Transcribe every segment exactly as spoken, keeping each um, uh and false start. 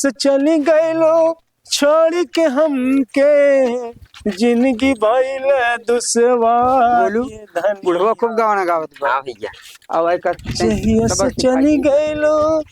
से चली गइलो छोड़ के हमके, जिंदगी भइल दुश्वार बोलू, ये धनिया। बुढ़वा खूब गाना गावत बा। हाँ भैया। अब आई का जहिया से तब चली गइलो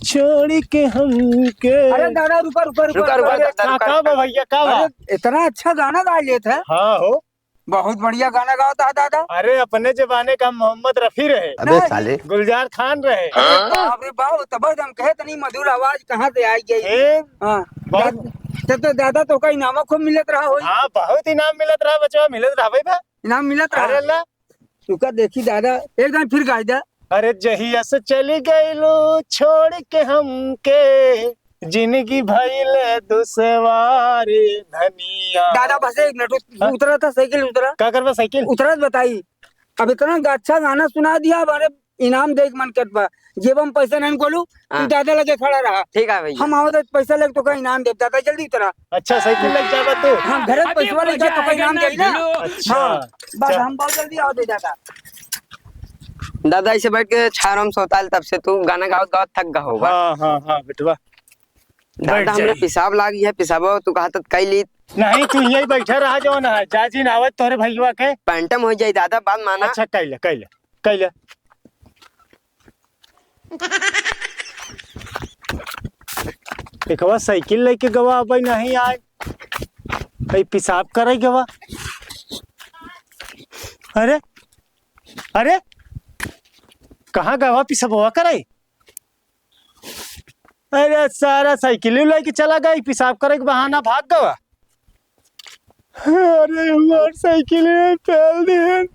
छोड़ के हमके। अरे दादा, रुका, रुका, रुका, रुका, रुका, रुका। अरे, दादा, का, रुका, का बा रुका। भैया, का बा? अरे, इतना अच्छा गाना गा लेत है। हाँ हो। बहुत बढ़िया गाना गावत है दादा। अरे, अपने जमाने का मोहम्मद रफी रहे। अबे नहीं। साले। गुलजार खान रहे। अरे बाप रे बाप, तब हम कहे तनी मधुर आवाज कहाँ से आई गई? ए, हाँ। बहुत। दादा, तो, तो दादा तोका इनामा खूब मिलत रहा होई। हाँ, बहुत इनाम मिलत रहा बचवा, मिलत रहा भाई बा। इनाम मिलत रहा। अरे ला। तुका देखी दादा, एक दान फिर गाई दा। अरे जहिया से चली गइलो छोड़ के हमके, जिंदगी भइल दुश्वार धनिया। दादा बस एक मिनट, उत-, हाँ? उतरा था साइकिल, उतरा। का करबा साइकिल? उतरा तो बताई। अब इतना अच्छा गाना सुना दिया, अब अरे इनाम देख मन करत बा। जेब में पैसा नहीं खोलू, तू हाँ। दादा लगे खड़ा रहा। ठीक है भैया। हम आवत है पैसा लेके तोका इनाम देब। दादा जल्दी उतरा। अच्छा, साइकिल लेके जाबा तू? हाँ, घरे अबे पैसा लेके जा, भैया, तोका इनाम देई ना। अच्छा। हाँ, बस चल। हम बहुत जल्दी आवत है दादा। दादा ऐसे बैठ के छारम सोताल, तब से तू गाना गावत गावत थक गा होगा। हाँ, हाँ, हाँ, बेटवा। दादा, बैठ हमरे जाई। पेशाब लागी है, पेशाबो तू कहा तक कई ली। नहीं, तू यही बैठा रहा, जो ना है, जा जी ना आवत तोरे भैया के। पैंटम हो जाई दादा, बात माना। अच्छा, कैले, कैले, कैले। एकवा साइकिल लेके गवा, अब नहीं आए। भाई, पेशाब करे गवा। अरे, अरे, कहाँ गवा पेशाबवा करे? अरे सारा साइकिल लेके चला गई, पेशाब करे के बहाना भाग गवा। अरे हमार साइकिल में पेल दिहन।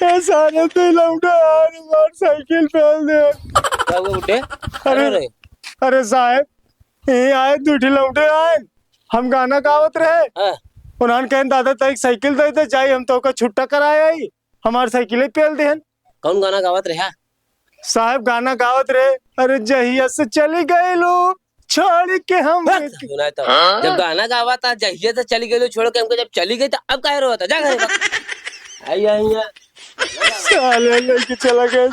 ए सारे तू लौटा यार, हमार साइकिल पेल दिहन। का हुआ गुड्डे? अरे, अरे, अरे साहब, ये आए दू ठे लौटे आए, हम गाना गावत रहे। हाँ। उन्होंने कहन दादा तैं एक साइकिल दे दे जाई, हम तोका छुट्टा कराए आई। हमार साइकिल ही पेल दिहन। कौन गाना गावत रहे? साहब गाना गावत रहे, अरे जहिया से चली गइलो छोड़ के हम। बस, सुनाए तो। हाँ? जब गाना गावा था, जहिया से चली गइलो छोड़ के हमके, जब चली गई तो अब काहे रोता? जा घरे बा। आई, आई, आई। साले लेके चला गए।